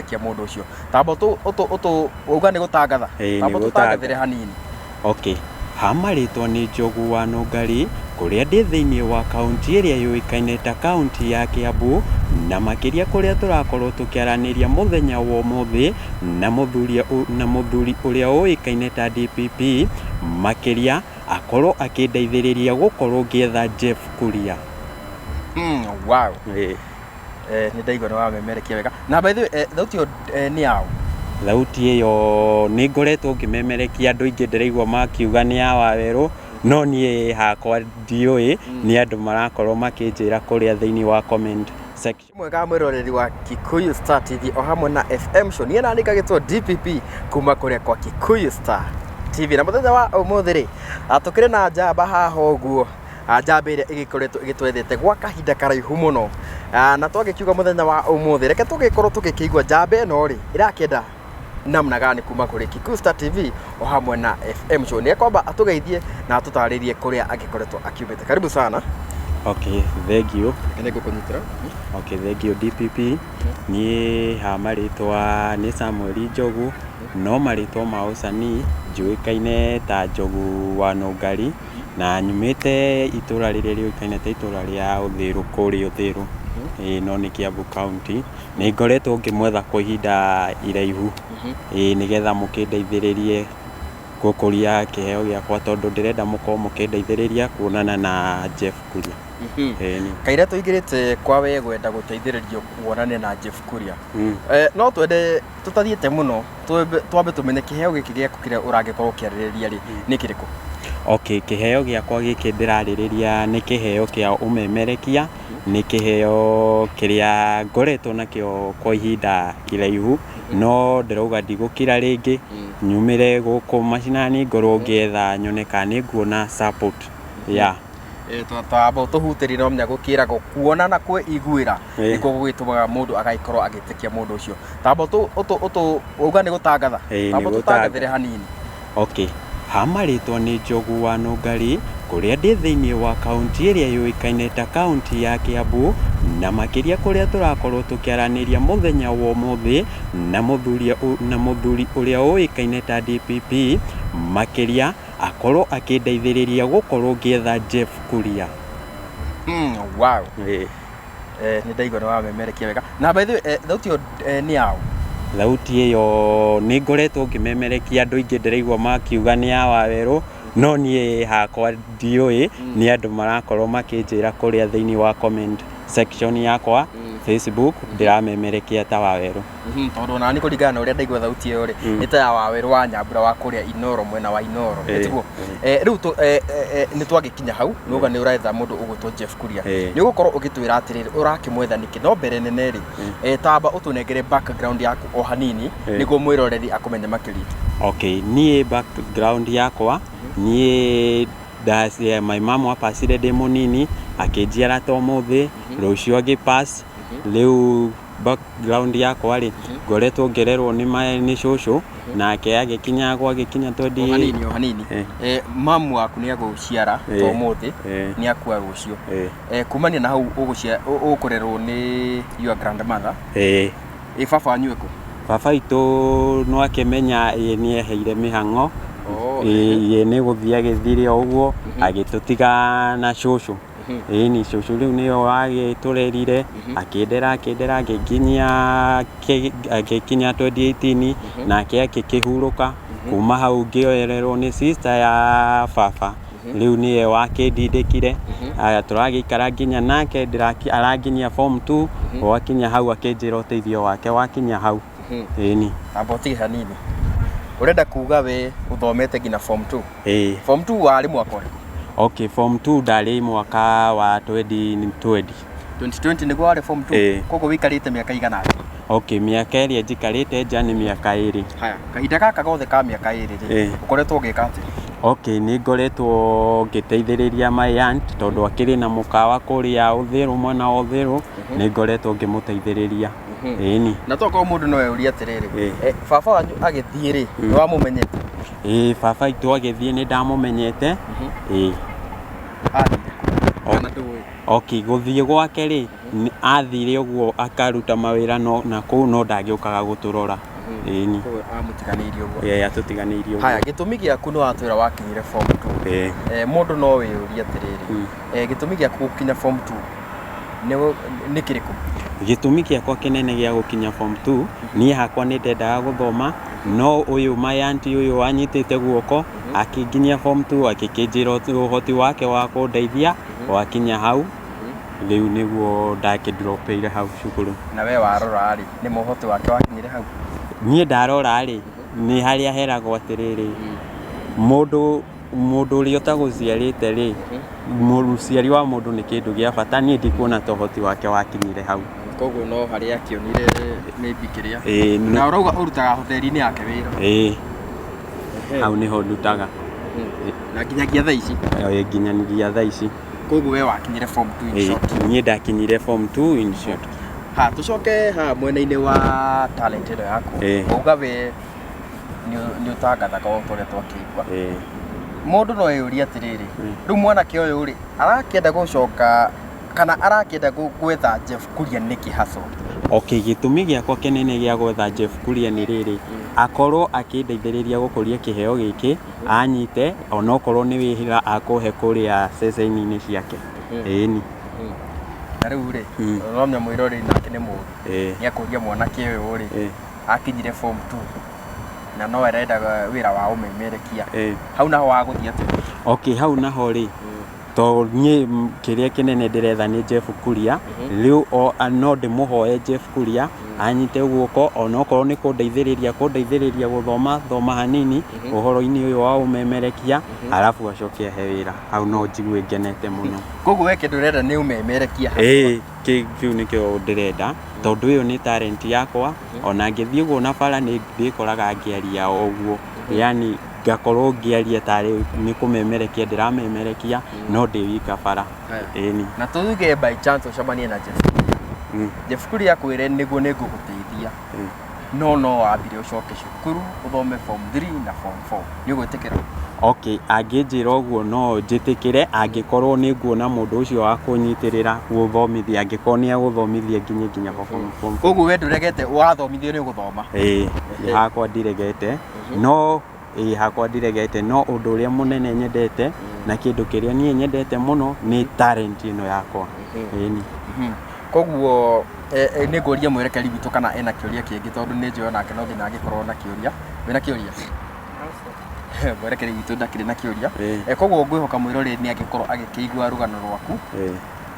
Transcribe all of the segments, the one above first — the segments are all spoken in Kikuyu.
agĩtĩkia mũndũ ũcio. Tamba ũtũ uga nĩ gũtangatha. Ĩĩ, nĩ Tamba gũtangatha. ũtũtangathĩre hanini. Okay. Ha marĩtwa nĩ Njogu wa Nũngari, kũrĩa ndĩ thĩinĩ wa kaunti ĩrĩa yũĩkaine ta kaunti ya Kiambu, na makĩria kũrĩa tũrakorwo tũkĩaranĩria mũthenya wa ũmũthĩ na mũthuri na mũthuri ũrĩa ũĩkaine ta DPP, makĩria akorwo akĩndeithĩrĩria gũkorwo ngĩetha Jeff Kuria. Wow. Ĩĩ. Nĩ ndaigua nĩ wamemerekia wega. Na by the way, thauti ĩyo nĩ yaũ? Thauti ĩyo nĩ ngoretwo ngĩmemerekia, andũ aingĩ ndĩraigua makiuga nĩ ya Wawerũ, no niĩ hakwa ndiũĩ, nĩ andũ marakorwo makĩnjĩra kũrĩa thĩinĩ wa comment section. Mwega mwĩroreri wa Kikuyu Star TV o hamwe na FM Show. Niĩ nani ngagĩtwo DPP kuma kũrĩa kwa Kikuyu Star TV. Na mũthenya wa ũmũthĩ rĩ, tũkĩrĩ na njamba haha ũguo, njamba ĩrĩa ĩgĩkoretwo ĩgĩtwethete gwa kahinda karaihu mũno. Na twagĩkiuga mũthenya wa ũmũthĩ, reke tũgĩkorwo tũgĩkĩigua njamba ĩno rĩ, ĩrakĩenda namna gani kuma kũrĩ Kikuyu Star TV o hamwe na FM Show. Nĩ ekwamba atũgeithie na atũtarĩrie kũrĩa agĩkoretwo akiumĩte. Karibu sana. Okay, thank you. Nĩ ngũkũnyitĩra. Okay, thank you DPP. Niĩ ha marĩtwa nĩ Samuel Njogu, no marĩtwa ma ũcanii njũĩkaine ta Njogu wa Nũngari, na nyumĩte itũra rĩrĩa rĩũĩkaine ta itũra rĩa Ũthĩrũ, kũrĩa Ũthĩrũ, ĩĩ no nĩ Kiambu County. Nĩ ngoretwo ngĩmwetha kwa ihinda iraihu, ĩĩ nĩgetha mũkĩndeithĩrĩrie gũkũria kĩheo gĩakwa, tondũ ndĩrenda mũkorwo mũkĩndeithĩrĩria kuonana na Jeff Kuria. Ĩĩ. Kaira tũingĩrĩte kwa we gwenda gũteithĩrĩrio kuonania na Jeff Kuria. No twende tũtathiĩte mũno, twambe tũmenye kĩheo gĩkĩ gĩaku kĩrĩa ũragĩkorwo ũkĩarĩrĩria rĩ, nĩ kĩrĩkũ? Okay, kĩheo gĩakwa gĩkĩ ndĩrarĩrĩria nĩ kĩheo kĩa ũmemerekia, nĩ kĩheo kĩrĩa ngoretwo nakĩo kwa ihinda iraihu, no ndĩrauga ndigũkira rĩngĩ, nyumĩre gũkũ macinani, ngorwo ngĩetha nyone kana nĩ nguona support ya. Twamba tũhutĩrie, no menya gũkĩragwo kuona na kwĩiguĩra nĩkuo gũgĩtũmaga mũndũ agagĩkorwo agĩtĩkia mũndũ ũcio. Tamba ũtũ uga nĩ gũtangatha. Ĩĩ, nĩ Tamba gũtangatha. ũtũtangathĩre hanini. Okay. Ha marĩtwa nĩ Njogu wa Nũngari, kũrĩa ndĩ thĩinĩ wa kaunti ĩrĩa yũĩkaine ta kaunti ya Kiambu, na makĩria kũrĩa tũrakorwo tũkĩaranĩria mũthenya wa ũmũthĩ na mũthuri na mũthuri ũrĩa ũĩkaine ta DPP, makĩria akorwo akĩndeithĩrĩria gũkorwo ngĩetha Jeff Kuria. Wow. Ĩĩ. Nĩ ndaigua nĩ wamemerekia wega. Na by the way, thauti ĩyo nĩ yaũ? Thauti ĩyo nĩ ngoretwo ngĩmemerekia, andũ aingĩ ndĩraigua makiuga nĩ ya Wawerũ, no niĩ hakwa ndiũĩ, nĩ andũ marakorwo makĩnjĩra kũrĩa thĩinĩ wa comment section yakwa Facebook, ndĩramemerekia ta Wawerũ. Tondũ nani kũringana na ũrĩa ndaigua thauti ĩyo rĩ, nĩ ta ya Wawerũ wa Nyambura wa kũrĩa Inoro, mwena wa Inoro. Nĩtiguo? Rĩu nĩ twagĩkinya hau, nĩuga nĩ ũretha mũndũ ũgwĩtwo Jeff Kuria. Nĩ ũgũkorwo ũgĩtwĩra atĩrĩrĩ, ũrakĩmwetha nĩkĩ? No mbere nene rĩ, tamba ũtũnengere background yaku o hanini, nĩguo mwĩroreri akũmenye makĩria. Okay, niĩ background yakwa, niĩ my mom apacire ndĩ mũnini, akĩnjiara ta ũmũthĩ, rũciũ agĩpass. Rĩu background yakwa rĩ, ngoretwo ngĩrerwo nĩ cũcũ, nake agĩkinya gwagĩkinya O 20 hanini, o hanini. Mamu waku nĩ agũciara ta ũmũthĩ, nĩ akua rũciũ. Kumania na hau ũkũrerwo nĩ your grandmother. Ĩĩ. Ĩ baba wanyu ekũ? Baba witũ no akĩmenya ĩ nĩ eheire mĩhang'o. Ĩ nĩ gũthiĩ agĩthire o ũguo, agĩtũtiga na cũcũ. Ĩni cũcũ rĩu nĩwe wagĩtũrerire, akĩndera akĩndera, ngĩkinya 2018, nake agĩkĩhurũka. Kuma hau ngĩoererwo nĩ sister ya baba, rĩu nĩye wakĩndindĩkire. Aya tũragĩikara nginya nake aranginyia form 2, gwakinya hau akĩnjĩra ũteithio wake wakinya hau. Ĩni. Amba ũtige hanini. Ũrenda kuga we ũthomete nginya form 2? Ĩĩ. Form 2 warĩ mwaka ũrĩkũ? Okay, form 2 ndarĩ mwaka wa 2020. 2020 nĩguo warĩ form 2? Ĩĩ. Koguo wĩikarĩte mĩaka igana atĩa? Okay, mĩaka ĩrĩa njikarĩte nja nĩ mĩaka 2. Haya, kahinda gaka gothe ka mĩaka 2 rĩ, ũkoretwo ũgĩka atĩa? Okay, nĩ ngoretwo ngĩteithĩrĩria my aunt, tondũ akĩrĩ na mũkawa kũrĩa Ũthĩrũ, mwena wa Ũthĩrũ, nĩ ngoretwo ngĩmũteithĩrĩria. Ĩni. Na tokorwo mũndũ no eurie atĩrĩrĩ, baba wanyu agĩthiĩ rĩ, nĩ wamũmenyete? Ĩĩ, baba witũ agĩthiĩ nĩ ndamũmenyete. Ĩĩ. Athire kũ? Kana Ndũĩ. Okay, gũthiĩ gwake rĩ, athire ũguo akaruta mawĩra no na kũu no ndagĩũkaga gũtũrora. Ĩni. Koguo amũtiganĩirie ũguo. Ĩĩ atũtiganĩirie ũguo. Haya, gĩtũmi gĩaku nĩ watwĩra wakinyire form 2. Ĩĩ. Mũndũ no wĩyũrie atĩrĩrĩ, gĩtũmi gĩaku gũkinya form 2 nĩ kĩrĩkũ? Gĩtũmi gĩakwa kĩnene gĩa gũkinya form 2, niĩ hakwa nĩ ndendaga gũthoma, no ũyũ my auntie ũyũ wanyitĩte guoko, akĩnginyia form 2, agĩkĩnjĩra ũhoti wake wa kũndeithia, wakinya hau, rĩu nĩguo ndakĩndropeire hau cukuru. Na we warora rĩ, nĩ ma ũhoti wake wakinyire hau? Niĩ ndarora rĩ, nĩ harĩa heragwo atĩrĩrĩ, mũndũ mũndũ ũrĩa ũtagũciarĩte rĩ, mũciari wa mũndũ nĩ kĩndũ gĩa bata, niĩ ndikuona ta ũhoti wake wakinyire hau. Koguo no harĩa akĩonire maybe kĩrĩa. Ĩĩ, Na ũrauga ũrutaga hoteli-inĩ yake wĩra? Ĩĩ, hau nĩho ndutaga. Na nginyagia thaa ici? Ĩĩ, nginyagia thaa ici. Koguo we wakinyire form 2 in Ĩĩ, short? niĩ ndakinyire form 2 in short. Ha, tũcoke ha mwena-inĩ wa talent ĩno yaku. Ĩĩ. Wauga we nĩ ũtangathaga o ta ũrĩa twakĩigua. Ĩĩ. Mũndũ no eyũrie atĩrĩrĩ, rĩu mwanake ũyũ rĩ, arakĩenda gũcoka kana arakĩenda gwetha Jeff Kuria nĩkĩ haswa? Okay, gĩtũmi gĩakwa kĩnene gĩa gwetha Jeff Kuria nĩ rĩrĩ, akorwo akĩndeithĩrĩria gũkũria kĩheo gĩkĩ, anyite onokorwo nĩ wĩra akũhe kũrĩa ceceni-inĩ ciake. Ĩni. Na rĩu rĩ, no mwĩroreri nake nĩ mũũru. Ĩĩ. Nĩ akũria mwanake ũyũ rĩ, Ĩĩ. akinyire form 2 na no arendaga wĩra wa ũmemerekia. Ĩĩ. Hau naho wagũthiĩ atĩa? Okay, hau naho rĩ, to niĩ kĩrĩa kĩnene ndĩretha nĩ Jeff Kuria, rĩu no ndĩmũhoe Jeff Kuria anyite guoko onokorwo nĩ kũndeithĩrĩria kũndeithĩrĩria gũthoma thoma hanini ũhoro-inĩ ũyũ wa ũmemerekia, arabu acoke ahe wĩra. Hau no njigue ngenete mũno. Koguo we kĩndũ ũrenda nĩ ũmemerekia? Ĩĩ, kĩu nĩkĩo ndĩrenda, tondũ ĩyo nĩ talent yakwa, ona ngĩthiĩ ũguo na bara nĩ ndĩkoraga ngĩaria o ũguo, yani ngakorwo ngĩaria tarĩ nĩ kũmemerekia ndĩramemerekia, no ndĩ wika bara. Ĩni. Na tuge by chance ũcemanie na Jeff Kuria. Jeff Kuria akwĩre nĩguo nĩngũgũteithia, no wambire ũcoke cukuru ũthome form 3 na form 4, nĩ ũgwĩtĩkĩra? Okay, angĩnjĩra ũguo no njĩtĩkĩre, angĩkorwo nĩ nguona mũndũ ũcio wa kũnyitĩrĩra gũthomithia, angĩkorwo nĩ egũthomithia nginye nginya form 4. Koguo we ndũregete, wathomithio nĩ ũgũthoma? Ĩĩ, hakwa ndiregete, no ĩĩ hakwa ndiregete, no ũndũ ũrĩa mũnene nyendete na kĩndũ kĩrĩa niĩ nyendete mũno nĩ talent ĩno yakwa. Ĩni. Koguo nĩ ngũria mwerekeri witũ kana ena kĩũria kĩngĩ, tondũ nĩ njũĩ onake no nginya angĩkorwo na kĩũria. Wĩna kĩũria? Mwerekeri witũ ndakĩrĩ na kĩũria. Koguo ngwĩhoka mwĩroreri nĩ angĩkorwo agĩkĩigua rũgano rwaku.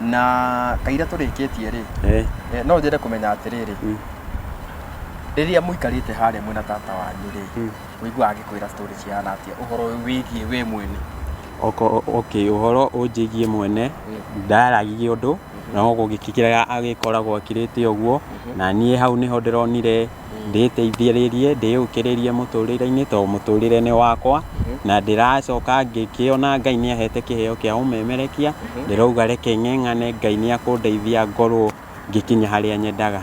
Na kaira tũrĩkĩtie rĩ, no nyende kũmenya atĩrĩrĩ, rĩrĩa mũikarĩte harĩa mwĩna tata wanyu rĩ, ũiguaga agĩkwĩra story cihana atĩa ũhoro wĩgiĩ we mwene? Okay, ũhoro ũnjĩgiĩ mwene, ndaragia ũndũ, no gũgĩkĩra agĩkoragwo akirĩte ũguo, na niĩ hau nĩho ndĩronire ndĩteithĩrĩrie, ndĩyũkĩrĩrie mũtũrĩre-inĩ, tondũ mũtũrĩre nĩ wakwa, na ndĩracoka ngĩkĩona Ngai nĩ ahete kĩheo kĩa ũmemerekia, ndĩrauga reke ng'eng'ane, Ngai nĩ akũndeithia ngorwo ngĩkinya harĩa nyendaga.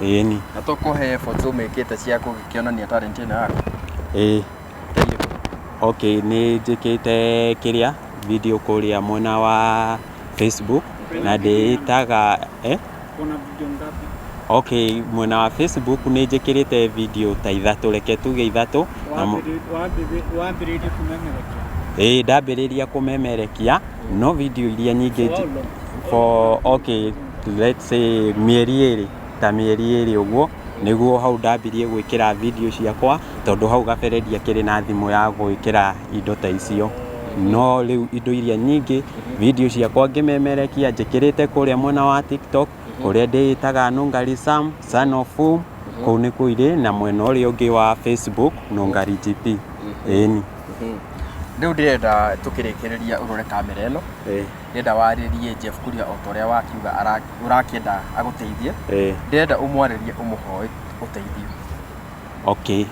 Ĩni. Na tũkũhe efforts ũmĩkĩte cia gũgĩkĩonania talent ĩno yaku? Ĩĩ. Okay, nĩ njĩkĩte kĩrĩa video kũrĩa mwena wa Facebook na ndĩĩtaga Kuna video ngapi? Okay, mwena wa Facebook nĩ njĩkĩrĩte video ta ithatũ, reke tuge ithatũ. Wambĩrĩirie kũmemerekia? Ĩĩ, ndambĩrĩria kũmemerekia, no video iria nyingĩ for okay, let's say mĩeri ĩrĩ, ta mĩeri ĩrĩ ũguo, nĩguo hau ndambirie gwĩkĩra video ciakwa, tondũ hau kabere ndiakĩrĩ na thimũ ya gwĩkĩra indo ta icio. No rĩu indo iria nyingĩ, video ciakwa ngĩmemerekia, njĩkĩrĩte kũrĩa mwena wa TikTok, kũrĩa ndĩĩtaga Nungari Sam, son of Fum, kũu nĩkuo irĩ, na mwena ũrĩa ũngĩ wa Facebook, Nungari GP. Ĩni. Rĩu ndĩrenda tũkĩrĩkĩrĩria ũrore kamera ĩno. Ndĩrenda warĩrie Jeff Kuria o ta ũrĩa wakiuga ũrakĩenda agũteithie. Ndĩrenda ũmwarĩrie ũmũhoe ũteithio. Okay,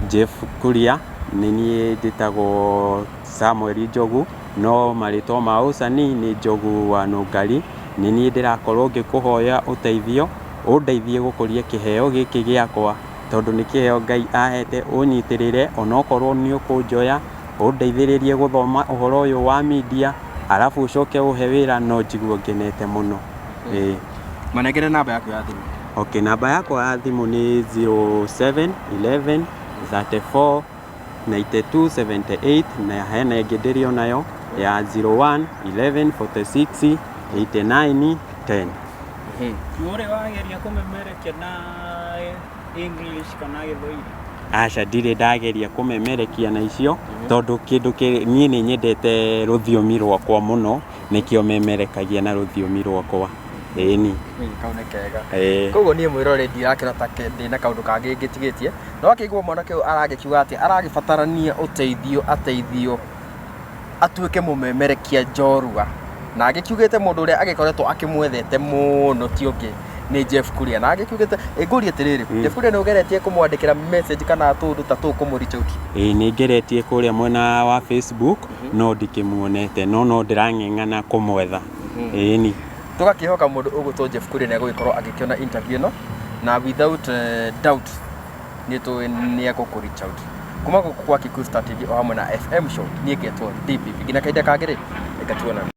Jeff Kuria nĩ niĩ njĩtagwo Samuel Njogu, no marĩtwa ma ũcani nĩ Njogu wa Nungari. Nĩ niĩ ndĩrakorwo ngĩkũhoya ũteithio, ũndeithie gũkũria kĩheo gĩkĩ gĩakwa, tondũ nĩ kĩheo Ngai ahete, ũnyitĩrĩre onokorwo nĩ ũkũnjoya, ũndeithĩrĩrie gũthoma ũhoro ũyũ wa media, Arabu ũcoke ũhe wĩra no njigue ngenete mũno. Ĩĩ. Manengere namba yaku ya thimũ. Okay, namba yakwa ya thimũ nĩ 07 11 34 92 78, na hena ĩngĩ ndĩrĩ onayo ya 01 11 46 89 10. Nĩ wageria kũmemerekia na English kana Gĩthwaĩri? Aca, ndirĩ ndageria kũmemerekia na icio, tondũ kĩndũ niĩ nĩ nyendete rũthiomi rwakwa mũno, nĩkĩo memerekagia na rũthiomi rwakwa. Ĩni. Kau nĩ kega. Ĩĩ. Koguo niĩ mwĩrore ndirakĩona ta ndĩna kaũndũ kangĩ ngĩtigĩtie, no akĩigua mwanake ũyũ aragĩkiuga atĩ aragĩbatarania ũteithio, ateithio atuĩke mũmemerekia njorua, na agĩkiugĩte mũndũ ũrĩa agĩkoretwo akĩmwethete mũno ti ũngĩ nĩ Jeff Kuria, na agĩkiugĩte ĩngũrie atĩrĩrĩ, Jeff Kuria, nĩ ũgeretie kũmwandĩkĩra message kana tũndũ ta tũũ kũmũ reach out? Ĩĩ, nĩ ngeretie kũrĩa mwena wa Facebook, no ndikĩmuonete, no ndĩrang'eng'ana kũmwetha. Ĩni. Tũgakĩhoka mũndũ ũgũtwo Jeff Kuria nĩ egũgĩkorwo agĩkĩona interview ĩno, na without doubt nĩ tũĩ nĩ egũkũ reach out. Kuma gũkũ kwa Kikuyu Star TV o hamwe na FM Show, niĩ ngetwo DPP. Nginya kahinda kangĩ rĩ, reke tuonane.